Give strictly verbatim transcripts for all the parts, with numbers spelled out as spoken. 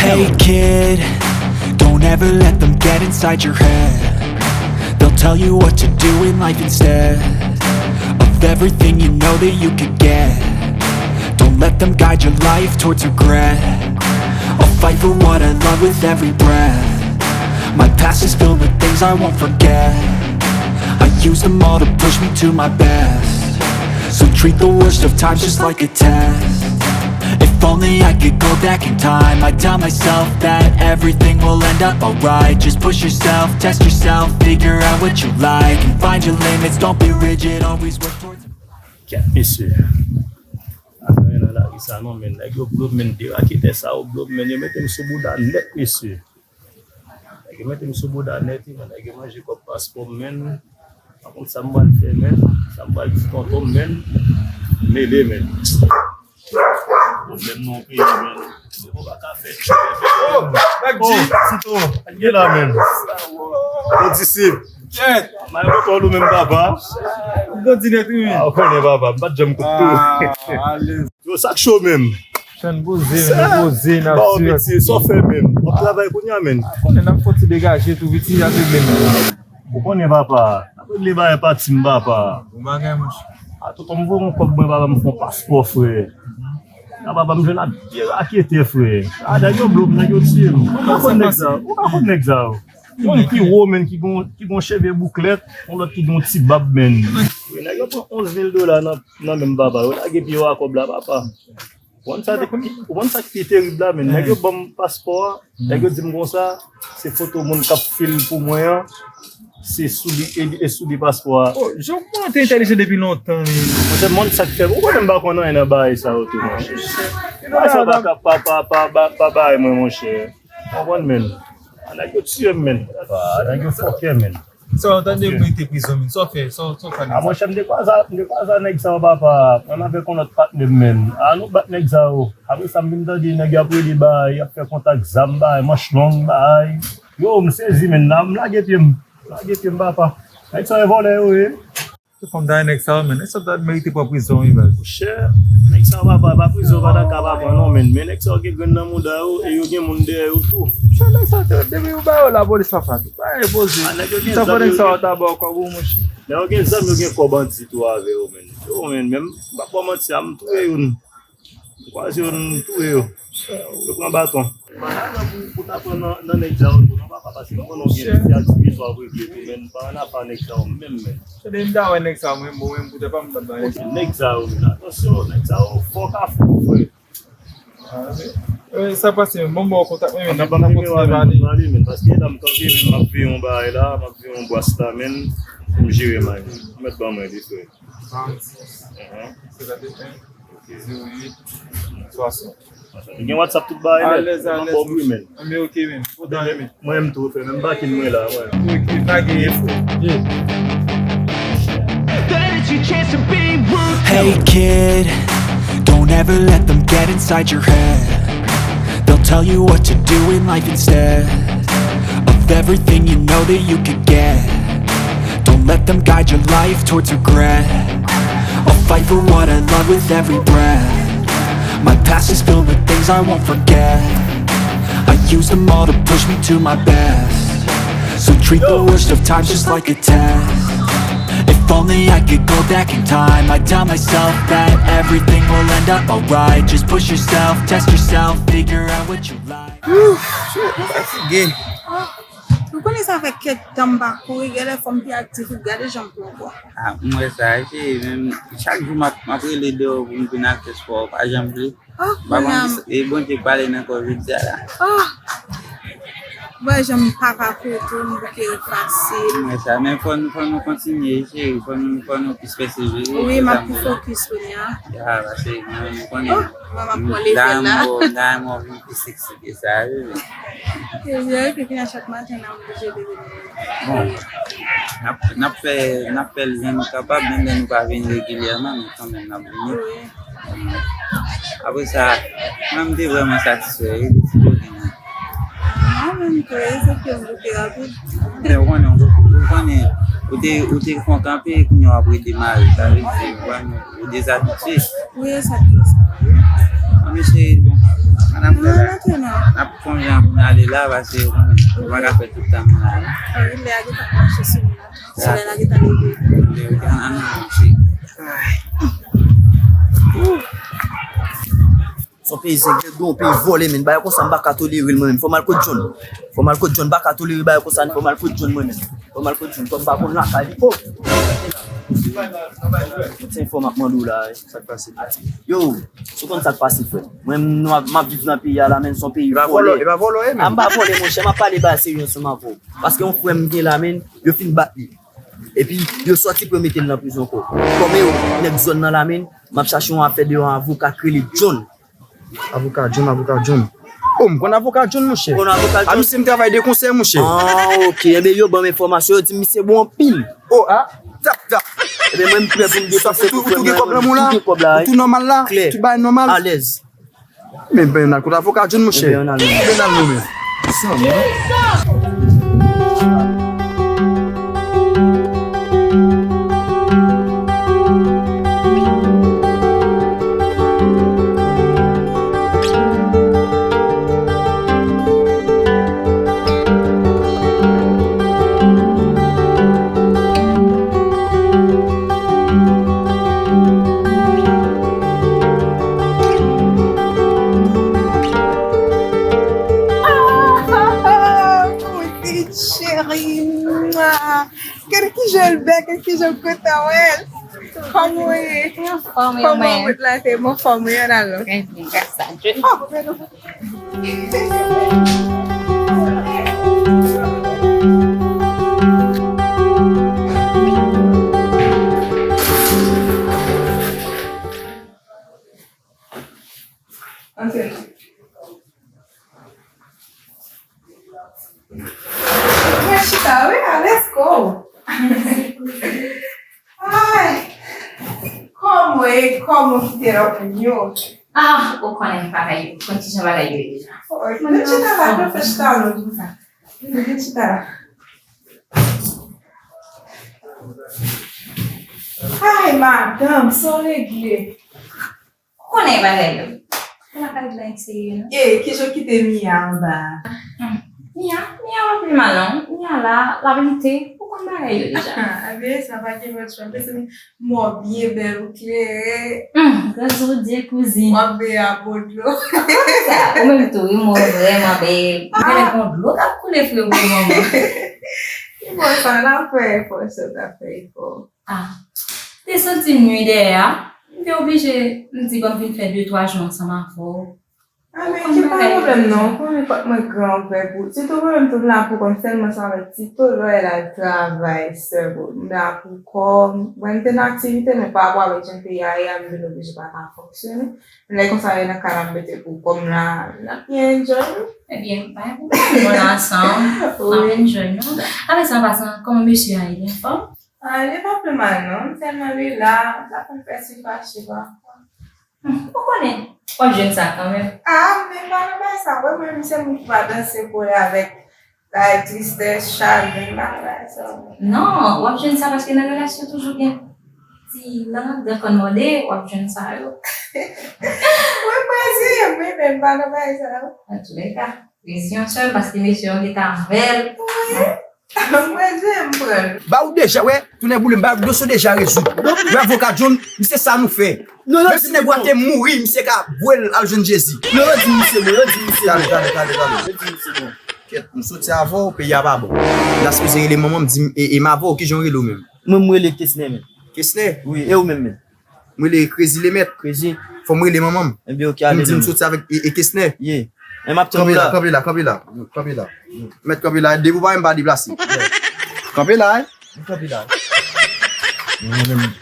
Hey kid, don't ever let them get inside your head. They'll tell you what to do in life instead of everything you know that you could get. Don't let them guide your life towards regret. I'll fight for what I love with every breath. My past is filled with things I won't forget. I use them all to push me to my best. So treat the worst of times just like a test. If only I could go back in time, I'd tell myself that everything will end up alright. Just push yourself, test yourself, figure out what you like, and find your limits. Don't be rigid, always work towards. Kèt, mesye. Anyen nan lari sa non, men. Nèg yo blow m, men. De raketè sa yo blow m, men. Yo mete m sou bouda nèt, mesye. Nèg yo mete m sou bouda nèt, wi, men. Nèg yo manje kòb paspò m, men. Pa konn sa m pral fè, men. Sa m pral di tonton m, men. Mele, men. Pwoblèm nan peyi, men. Yo pa ka fè. Oh, Nèg di, Tito, gen la, men. Yo di se Kèt! Mal kontwòl ou menm, papa. Ou kondi nèt, wi. Ah, ou konnen, papa, m pa t janm kout tou. Ah, alèz. Yo, sa k cho menm? Chan poze, men, poze, n ap swiv. Bon, piti, sa w fè menm? W ap travay kounye a, menm? Ah, konnen, n ap fè ti degaje tou, piti, ap regle menm. Ou konnen, papa, n ap regle bagay pati m, papa. Bon bagay, monchè. Ah, tonton, m voye yon kòb, mwen, papa, m fè yon paspò, frè. Ah, papa, m jwenn ak de raketè, frè. Ah, nèg yo blow m, nèg yo tiye m. Ou ka konn nèg sa, ou ka konn nèg sa, yo. Yon ki wo, menn, ki gon, ki gon cheve bouklèt, yon lòt ki gon ti bab, menn. Wi, nèg yo pran onz mil dola nan, nan men m, papa. Yo lage pye yo a kòb la, papa. Ou konn sa, ou konn sa ki pi terib la, menn. Nèg yo ban m paspò a, nèg yo di m konsa, se foto moun k ap fil pou mwen an, se sou li, e, e sou li paspò a. Oh, Jean, ou te entèlijan depi lontan, menn. Monchè, moun sa k fè, ou konnen m pa konn anyen nan bagay sa yo tou, monchè. Bagay sa yo pa ka, pa, pa, pa, pa, pa bay mwen, monchè. Konprann, menn. A, nèg yo tiye m, menn. A, nèg yo fòkè, menn. Sa w tande, ou mete prizon, menn. Sa w fè, sa w, sa w fè nèg sa? A, monchè, m te kwaze, m te kwaze a nèg sa yo, papa. Mwen avèk yon lòt patnè m, menn. A, nou bat nèg sa yo. Apre sa, m vin tande nèg y ap rele bay, y ap fè kontak zam bay, manch long bay. Yo, m sezi, menn. La, m lage pye m. M lage pye m, papa. Nèg sa yo vòlè yo ye. Tout fanm ta nèg sa yo, menn. Nèg sa yo ta merite pran prizon, wi, baz. Monchè, nèg sa yo pa, pa, pa prizon, pa ta ka pa pran, non, menn. Men nèg sa yo gen grenn nan mouda yo, e yo gen moun dèyè yo tou. Monchè, nèg sa yo te, depi yo ba yo lapolis, papa, tout bagay poze. A, nèg yo gen zam, nèg sa yo ta ba w kòb ou, monchè. Lè yo gen zam, yo gen kò bandi tou avè yo, menn. Yo, menn, menm, m pa ba w manti, a, m touye youn. M kwaze yo, m touye yo. Yo pran baton. Pa nan pou, pou ta pran nan, nan nèg sa yo tou, non, papa, paske m konnen w gen ti aktivite w ap regle tou, men pa nan afa nèg sa yo menm, men. Tande, m ta wè nèg sa yo, mwen, bon, mwen, poutèt pa m ta bay nèg sa yo. Nèg sa yo, men, atansyon, nèg sa yo, fò ka fò, frè. Ah, ok. Eh, sa pase, bon, bon, kontak mwen, men, n ap kontinye pale, men, paske la m kanpe, men, m ap veye yon bagay la, m ap veye yon bwas la, men, pou m jere may. Ou mèt ban mwen li, frè. Trannsis, senkanteyen, zewo uit, swasant. Ou gen WhatsApp tout bagay nèt. Alèz, alèz, monchè. Anben, ok, men. Kontan, men. Mwen menm tou, frè, menm bakin mwen la, mwen. Ok, pa gen frè. Yeah. Hey kid, don't ever let them get inside your head. They'll tell you what to do in life instead of everything you know that you could get. Don't let them guide your life towards regret. I'll fight for what I love with every breath. My past is filled with things I won't forget. I use them all to push me to my best. So treat the worst of times just like a test. If only I could go back in time, I'd tell myself that everything will end up alright. Just push yourself, test yourself, figure out what you like. Wouh, shit, m fatige. Ou konnen sa fè kèk tan m pa kouri, genlè fò m pi aktif, ou gade jan m pran kò. Ah, m wè sa, cheri, men chak jou m ap, m ap rele deyò pou m vin ak espò, ou pa janm vle. Oh, m pa konn ki, e Bondye k pale nan kò w jodi a la. Oh! Wè jan m pa ka kouri tou, m bouke fasil. M wè sa, men fò nou, fò nou kontinye, cheri, fò nou, fò nou plis pèsevere. Wi, m ap pi fokis kounye a. Ya, paske mwen, m konnen. Oh, mwen m ap pran level la. M ta renmen w, m ta renmen w vin pi seksi. E sa, wi, wi. E vre ke fini a chak maten, n a oblije leve nou. Bon, n ap, n ap fè, n ap fè l jan nou kapab, menm lè nou pa vini regilyèman, men kanmenm n ap vini. Wi. Apre sa, mwen, m te vrèman satisfè, wi, de ti kote nan. Mwen menm tou, e se ke m bouke rapid. Men ou konnen, ou konnen, ou te, ou te fon kanpe, kounye a w ap redemare, sa vle di, ou konnen, ou dezabitye. Wi, e sa ki sa, wi. An, mesye, bon, N ap fè la. N ap konvyan pou n ale la, paske ou konnen, ou pa ka fè tout tan nou la, non. Wi, lè a gentan ap mache sou nou la. Solèy la gentan leve. Leve, an, an nou mache. Ay. Son peyi se gèdon, peyi vòlè, men. Bagay konsa, m pa ka tolere l, mwen menm. Fò m al kot John. Fò m al kot John, m pa ka tolere bagay konsa, fò m al kot John, mwen menm. Fò m al kot John, kòm m pa konn lakay li. Oh! Tout se enfò m ap mande w la, eh. Sa k pase? Yo, ou konn sa k pase, frè. Mwen, m, m ap, m ap viv nan peyi a la, men, son peyi vòlè. E pa vòlè, e pa vòlè, men. A, m pa vòlè, monchè, m ap pale ba serye ansanm avè w. Paske yon frè m gen la, men, yo fin bat li. Epi, yo sòti pou yo mete l nan prizon ankò. Kòm yo, nèg zòn nan la, men, m ap chache yon afè de yon avoka k rele John. Avoka John, avoka John. Oh, m konn avoka John, monchè. Ou konn avoka John? A, misye m travay de konsèy, monchè. Ah, ok. Enben, yo ban m enfòmasyon, yo di m misye bon anpil. Oh, ah, tap, tap. Enben, mwen, m prè pou m depanse pou frè m nan. Ou tou gen kòb la, wi. Ou tou nòmal la? Klè. Tout bagay nòmal? Alèz. Men, ben, n al kot avoka John, monchè. Enben, ann al, men. Ben, n al, nou, men. San, non? Pitit cheri, mwa. Gade kijan l bèl, gade kijan m kontan wè l. Kòman w ye? Anfòm, e ou menm? Kòman wout la te? M anfòm, wi, ann al non. Trè byen, gras a Dye. Oh, men nou. Antre. Mwen chita, wi, alèz, go. Ay, kòman w ye, kòman w kite lòt moun yo? Ah, ou konnen bagay yo, ou konn kijan bagay yo ye deja. Oh, vin chita la, vin fè chita nou konsa. Vin chita la. Ay, madanm, sa w regle? Ou konnen bagay yo. Ou pa ka vin serye, non? E, kijan w kite Mia anba a? Hmm. Mia, Mia pa pi mal, non. Mia la, l ap lite. Ou konn bagay yo deja. Ebyen, sa pa gen lòt chwa. Paske m wè w byen bèl, ou klere. Hmm, gras Bondye, kouzin. W ap beye a bo dlo. Sa, ou menm tou, wi, m wè w vrèman bèl. Ou genlè gon dlo k ap koule, frè, pou mwen. Bon, sa, n ap fè efò, sa, n ap fè efò. Ah. Te santi m nwi dèyè a. M te oblije, m di, ban m vin fè de twa jou ansanm avè w. Ah, men ki pa pwoblèm non, ou konnen fòk mwen gran ouvè pou ou. Sitou mwen menm tou m la pou kò m, sèlman se avèk Tito, lè l al travay sèlman. M la pou kò m. Mwen, m te nan aktivite, men pa rapò avèk jan peyi a ye a, m vin oblije pa ka fonksyone. Men lè konsa, e nan kay la m mete pou kò m la, n ap byen enjoy, wi. Ebyen, pa gen pwoblèm, nou la ansanm, n ap enjoy nou. Apre sa, an pasan, kòman mesye a ye, li anfòm? Ah, li pa pi mal non, sèlman li la, l ap konn fè sifa sifa. Hmm, ou konnen, w ap jwenn sa kanmenm. Ah, men pa nan bagay sa, w wè mwen menm se moun ki pa danse kole avèk, ay, tristès, chagren, m pa nan bagay sa. Non, w ap jwenn sa paske nan relasyon toujou gen ti landan kòn mòde, w ap jwenn sa yo. Mwen prezi, wi, men m pa nan bagay sa yo. Antoulèka, prezi yon sèl paske mesye yo gentan avè l. Wi. Mwen di m pran l. Ba ou deja, wè, tounen boule m, ba dosye deja rezoud. Wè, avoka John, misye sa nou fè. Menm si nèg ou a te mouri, misye ka voye l al jwenn Jezi. Non, yo di misye bon, yo di misye bon. Tande, tande, tande, tande. Yo di misye bon. Kèt, m soti avè w, peyi a pa bon. M ta sipoze rele manman m, di m, e, e m avè w, kijan w rele w menm? Mwen, m rele Kesnè menm. Kesnè? Wi, e ou menm menm? Mwen rele Crazy Lemèt. Crazy. Fò m rele manman m. Ebyen, ok, ale menm. Pou m di m soti avèk e, e Kesnè. Ye. Men m ap tann ou la. Kanpe la, kanpe la, kanpe la. Kanpe la. Mèt kanpe la, depi w pa wè m pa deplase. Kanpe la, wi. Kanpe la. Mwen menm.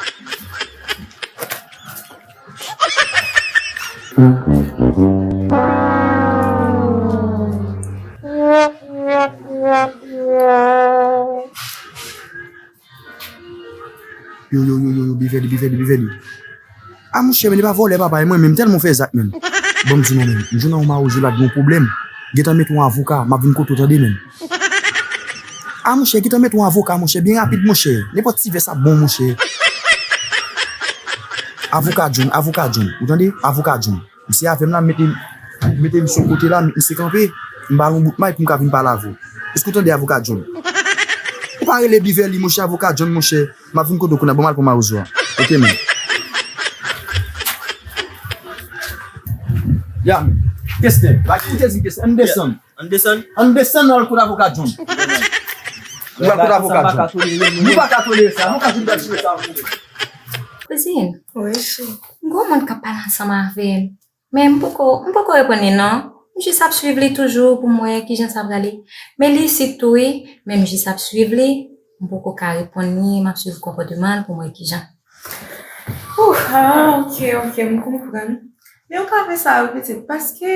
Yo, yo, yo, yo, yo, byen fè li, byen fè li, byen fè li. A monchè, men li pa vòlè, papa, e mwen menm, tèlman w fè zak, menm. Bon, m di non, menm. M jwenn nan yon mawozo la, gen yon pwoblèm. Gentan mete yon avoka, m ap vin kote w, tande, menm. A monchè, gentan mete yon avoka, monchè, byen rapid, monchè. Nenpòt ti vès ap bon, monchè. Avoka John, avoka John. Ou tande? Avoka John. Misye avè m la, m mete, Mete m sou kote la, misye kanpe. M ba l yon bout may pou m ka vin pale avè w. Èske w tande, avoka John? Ou pa rele Beverly, monchè, avoka John, monchè. M ap vin kote w kounye a, ban m al pran mawozo a. Oke, men. Ya, men. Kèstè, pa ki ou te di kèstè, ann desann. Ann desann? Ann desann al kote avoka John. Nou al kote avoka John. Nou pa ka tolere sa. Nou pa ka tolere sa. Kouzin, wi, cheri. M gen yon moun k ap pale ansanm avè m. Men m poko, m poko reponn li non. M jis ap swiv li toujou pou m wè kijan sa prale. Men li isit tou wi, men m jis ap swiv li. M poko ka reponn li, m ap swiv konpòteman l pou m wè kijan. Ouh, ah, ok, ok, m konprann. Men ou ka fè sa wi pitit, paske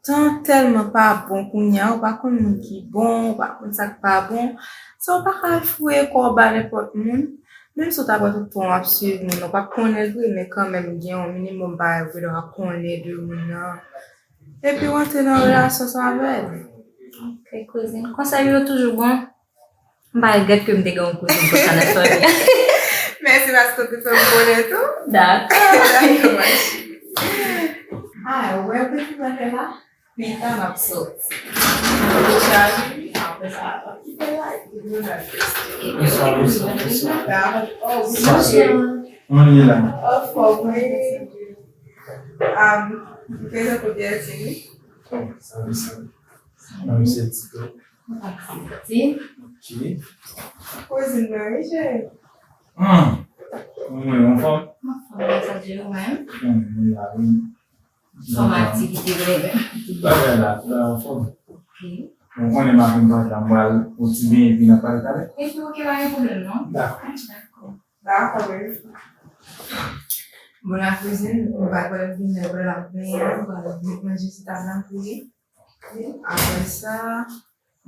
tan tèlman pa bon kounye a, ou pa konn moun ki bon, ou pa konn sa k pa bon. So, ou pa ka foure kò w ba nenpòt moun. Menm si w ta pran tout tan w ap swiv moun, ou p ap konnen l vre, men kanmenm, gen yon minimòm bagay ou gendwa konnen de moun nan. Epi w antre nan relasyon sa avè l. Ok, kouzin. Konsèy yo toujou bon. M pa regrèt ke m te gen yon kouzin konsa nan fanmi. Mèsi paske w te fè m konnen tou. Dakò. Dakò, ma chérie. Ah, ou wè w te fè la? Pita m ap soti. Dechaje wi, apre sa, m ap kite la epi nou al teste. Bonswa, bonswa, bonswa. Sa, oh, wi, monchè. Mwen ye la. Anfòm, wi. Am, m prezante w Bertine, wi. Oh, sa, sa. Mwen, se Tito. Mwen, se Tito. Ok. Kouzin mwen, wi, cheri. Hmm. Mwen, anfòm? Anfòm, sa di ou menm? Hmm, mwen la, wi. Kòman aktivite yo menm? Tout bagay la, tout bagay anfòm. Ok. Bon, konnen m ap vin pati la, m pral yon ti benyen, epi n ap pale talè. Epi, ok, pa gen pwoblèm, non? Dakò. Dakò. Dakò, baby. Bon, la kouzin, nou pa pral vin lè w pral ap benyen an, nou pral vin manje sou tab la pou li. Apre sa.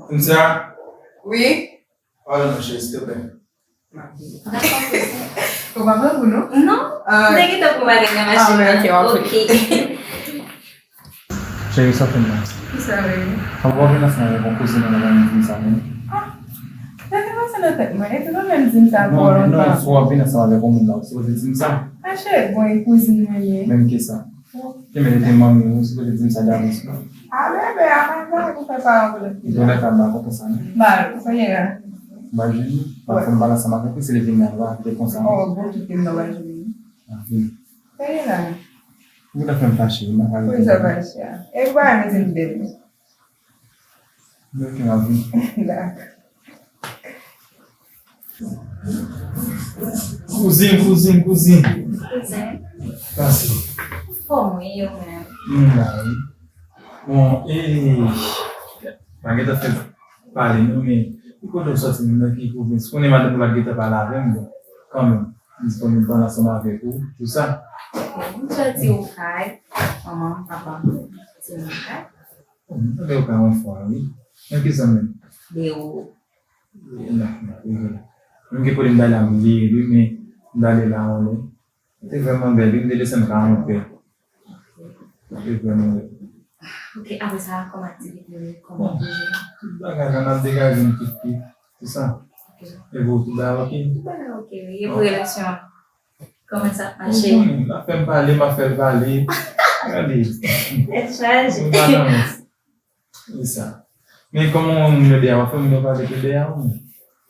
Cynthia? Wi? Pale non, cheri, silteplè. Dakò, kouzin. Ou pa pran gou, non? Non. Ah. M te gentan pran bagay nan machin nan. Ah, ok, ok. Ok. Cheri, sa fè m la. Kisa, baby? Kòman w vin ansanm avèk yon kouzin nan bagay m di sa menm? Ah. Sa te pase nan tèt mwen. Epi mwen menm di m sa twò lontan. Non, non, si w ap vin ansanm avèk yon moun la, ou sipoze di m sa. Ah, cheri, bon, e kouzin mwen ye. Menm ke sa. Bon. Te mete manmi ou, ou sipoze di m sa davans, non. Ah, bebe, a pa sa pou fè paran pou lòt fi. Bon, lè sa m pa kontan sa, non. Mal, ou konnen la. M pa jwenn li, m ap fè m pale ansanm avèk li, se li vin la, li pa kite konsa, non. Oh, bon, kite m nan, pa jwenn li. Ah, wi. Konnen la. Ou ta fè m fache, wi, m pa ka. Poukisa fache a? E ou pa renmen di m bebe? Mwen ki m ap vin. Dakò. Kouzin, kouzin, kouzin. Kouzin. Pase. Fòm wi, ou menm? M la, wi. Bon, e, pa gentan fè pale non, men ki kote w sòti menm, nan ki pwovens? Konnen madanm ou la gentan pale avè m, bon, kanmenm, m di fò m vin pale ansanm avèk ou, tou sa. M sòti Okay, manman m, papa m, timoun Okay. Bon, m tande Okay yon fwa, wi. Nan ki zòn menm? Lewo. Wi, nan, nan, wi, wi. Menm gen kote m t ale a, m bliye l, wi, men m t ale la yon lè. Li te vrèman bèl, wi, m te desann ka yon pè. Li te vrèman bèl. Ok, apre sa, kòman aktivite yo ye? Kòman pwojè? Tout bagay la, n ap degaje n tout, tout, tout sa. Ok. E pou tout bagay ok? Tout bagay ok, wi. E pou relasyon an? Kòman sa ap mache? Ou konnen, l ap fè m pale, m ap fè l pale. Gade. Tèt chaje. Yon balans. Se sa. Men kòman w wè moun yo dèyè w? W ap fè moun yo pale tou dèyè w?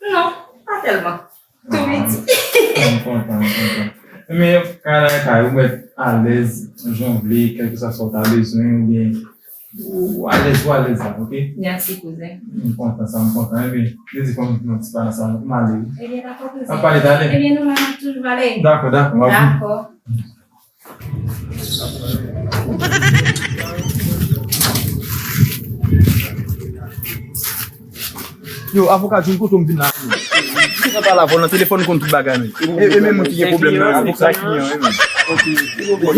Non, pa tèlman. Tou piti. M kontan, m kontan. Men kay la e kay ou, mèt alèz, jan w vle, kèlkeswa sa w ta bezwen, oubyen ou alèz, ou alèz la, ok? Mèsi, kouzen. M kontan sa, m kontan. Ebyen, yo di fò m fè yon ti pale ansanm avèk ou, m ale wi. Ebyen, dakò, kouzen. N ap pale talè. Ebyen, nou menm n ap toujou pale. Dakò, dakò, m ap vini. Dakò. Yo, avoka John, kote w m vin la menm? Misye nan pale avè w nan telefòn, konn tout bagay menm. E, e menm moun ki gen pwoblèm nan, avoka kliyan wi menm.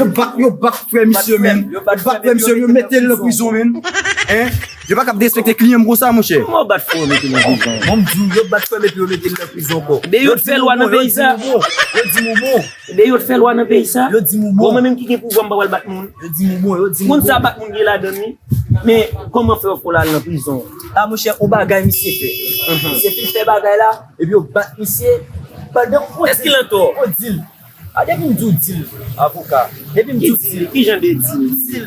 Yo bat, yo bat frè misye menm. Yo bat frè misye, yo mete l nan prizon menm. Hein? Yo pa kab derespekte kliyan m konsa, monchè. Kòman yo bat frè yo mete l nan prizon? Bon, m di w, yo bat frè m epi yo mete l nan prizon ankò. Ebyen, yo t fè lwa nan peyi sa. Yo di m ou bon. Ebyen, yo t fè lwa nan peyi sa. Yo di m ou bon. Bon, mwen menm ki gen pouvwa, m pa pral bat moun. Yo di m ou bon, yo di m ou bon. Moun sa bat moun gen ladan l, wi. Men, kòman fè yo fè w al nan prizon? A, monchè, on bagay misye fè. Mhm. Misye fin fè bagay la, epi yo bat misye pandan on dil. Èske l antò? On dil. A, depi m di w dil, avoka. Depi m di w dil. Ki jan de dil? Dil.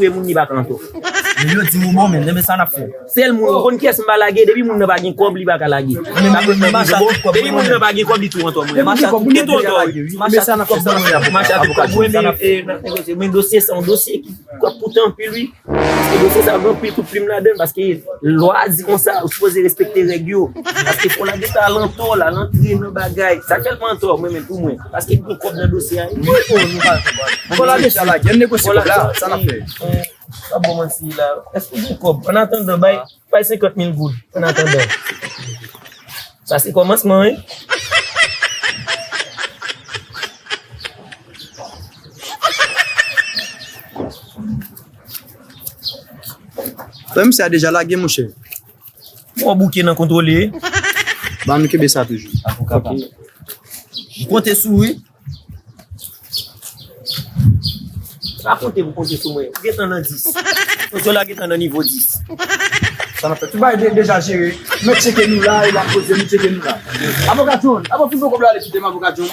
touye moun, li pa ka antò. Yo di m ou bon, men, men sa n ap fè. Sèl moun, ou konn kiyès m pa lage, depi moun nan pa gen kòb, li pa ka lage. Sa konn nan bon, depi moun nan pa gen kòb, li tou antò mwen. Li tou antò. Macha tout kòb mwen, men, e, nan negosye, men dosye sa yon dosye ki kòb koute anpil, wi. Paske dosye sa gen anpil kout plim ladan l, paske lwa di konsa, ou sipoze respekte règ yo. Paske fò w lage sa alantou, la, l antre nan bagay. Sa k fè l pa antò, mwen menm pou mwen. Paske gen kòb nan dosye a, wi. Fò w lage sa la, gen negosye kòb la, sa n ap fè. Pa bon manti la. Èske w gen kòb? Annatandan, bay, bay senkant mil goud. Annatandan. Sa se kòmansman, wi. Frè, misye a deja lage, monchè. Bon, bouke nan kontwole. Ban nou kenbe sa toujou. Avoka pa. M konte sou ou, wi. Pa konte pou konte sou mwen. Ou gentan nan dis. Konte la gentan nan nivo dis. Sa n ap fè. Tout bagay de-, deja jere. Mèt tcheke nou la, e l ap poze nou tcheke nou la. Avoka John, avoka John.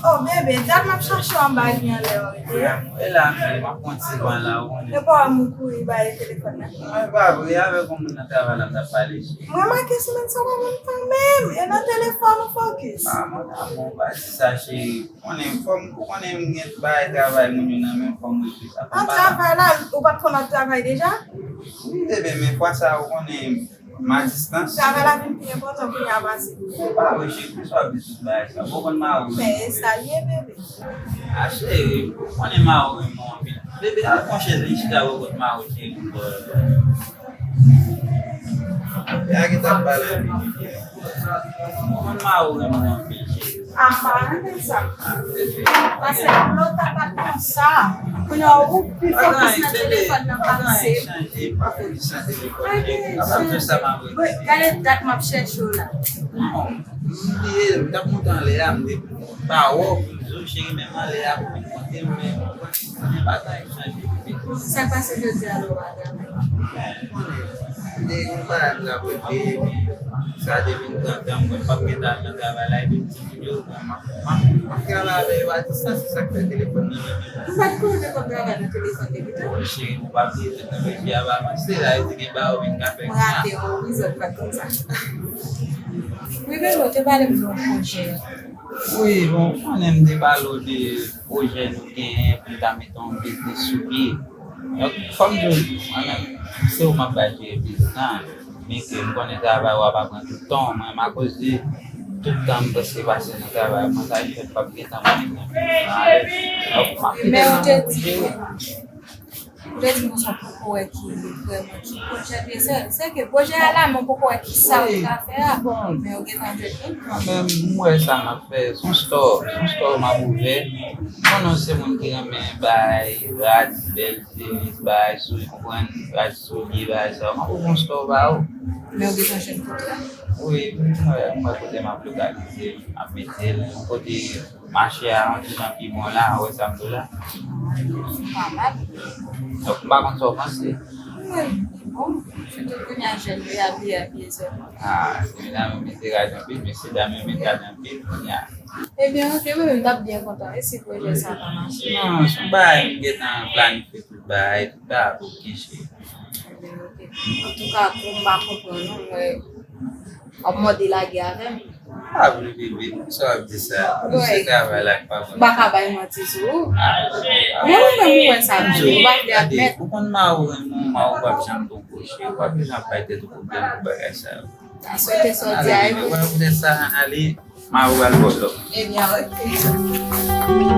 Oh, bebe, dat m ap chache w anba li anlè w rete. E la, m ap pran ti van la, ou konnen. E pa w m kouri bay telefòn nan. Mwen pa vre, avèk yon moun nan travay la, m t ap pale, cheri. Mwen make semèn sa w pa ban m tan menm. E nan telefòn ou fokis. Ah, mon amour, pa di sa, cheri. Konnen, fò m, ou konnen m gen bagay travay moun yo nan men, fò m regle sa. An travay la, ou pa t konn ap travay deja? Wi, bebe, men fwa sa, ou konnen, m a distans. Travay la vin pi enpòtan kounye a pase. Se pa vre, cheri, poukisa w ap di tout bagay sa? Bon, konn mari w. Men e sa l ye, bebe. A, cheri, ou konnen mari w renmen w anpil. Bebe, al pran chèz li chita bò kot mari w, cheri. Bebe a gentan pale anpil. Ou konn mari w renmen w anpil, cheri. A, m pa renmen sa. Pase lòt la pa t konsa. Kounye a ou pi fokis nan telefòn nan pase. Pa fokis nan telefòn. Gade dat m ap chèche w la. Non, m bliye, m t ap monte anlè a, m te pa wè w pou m di w, cheri, men m anlè a pou m monte, men m konn, men pa tan chanje. Sa k pase jodi a la w pa travay? Konnen, m te gen bagay m t ap regle, epi sa te vin tantan, m wè m p ap gentan al nan travay la, epi m di moun yo, bon, m ap, m ap, m ap travay avè yo a distans, se sa k fè telefòn nan nan men m. M pa t konnen w t ap travay nan telefòn depi tan. Bon, cheri, ou pa bliye teknoloji a ap avanse, sa vle di gen bagay ou vin ka fè kounye a. M rate w, wi, zòt pa t konn sa. Wi, bebe, w te pale m de yon pwojè. Wi, bon, ou konnen m te pale w de pwojè nou genyen pou n ta mete yon biznis sou pye. Donk, fò m di w, mwen menm, se ou m ap bay jere biznis lan. Byenke m konnen travay ou a pa pran tout tan w, mwen menm akoz de tout tan m prèske pase nan travay mwen, sa ki fè m p ap gen tan pou m mete nan biznis lan alèz. Donk, m ap kite l nan men w pou jere. Vle di konsa, poko wè ki vrèman ki pwojè l ye. Se, se ke pwojè a la, men poko wè ki sa ou ka fè a. Bon, men ou gentan jwenn youn kanmenm. Mwen, m wè sa m ap fè, se yon store, se yon store m ap ouvè. M konnen se moun ki renmen bay rad, bèl chemise, bay sou, konprann, rad soulye, bay sa. M ap ouvè yon store ba ou. Men ou gentan jwenn kontra? Wi, m wè, m wè kote m ap lokalize, m ap mete l, yon kote mache a yon ti jan pi bon la, ou wè sa m di w la. Pa mal. Donk, m pa konn sa w panse. Mwen, bon, sitou kounye a jèn yo, y abiye, abiye sèlman. Ah, se medam yo mete rad anpil, mesye dam yo mete rad anpil kounye a. Ebyen, ok, mwen menm, m t ap byen kontan wi si pwojè sa ta mache. Non, se yon bagay m gentan planifye tout bagay, tout bagay ap oke, cheri. Ebyen, ok. Antouka, pou m pa konprann, non, mwen, w ap mòde lage avè m. Pa vle bebe, poukisa w ap di sa? Ou se travay la k pa bon. M pa ka bay manti sou ou. Ah, men ou menm ou wè sa, men ou pa vle admèt. Ou konn mari w renmen w, mari w p ap janm twonpe w, cheri. Ou pa bezwen ap bay tèt ou pwoblèm pou bagay sa yo. Aswete sa w di a, wi. Ou wè poutèt sa, ale, mari w al bò lòt. Ebyen, ok.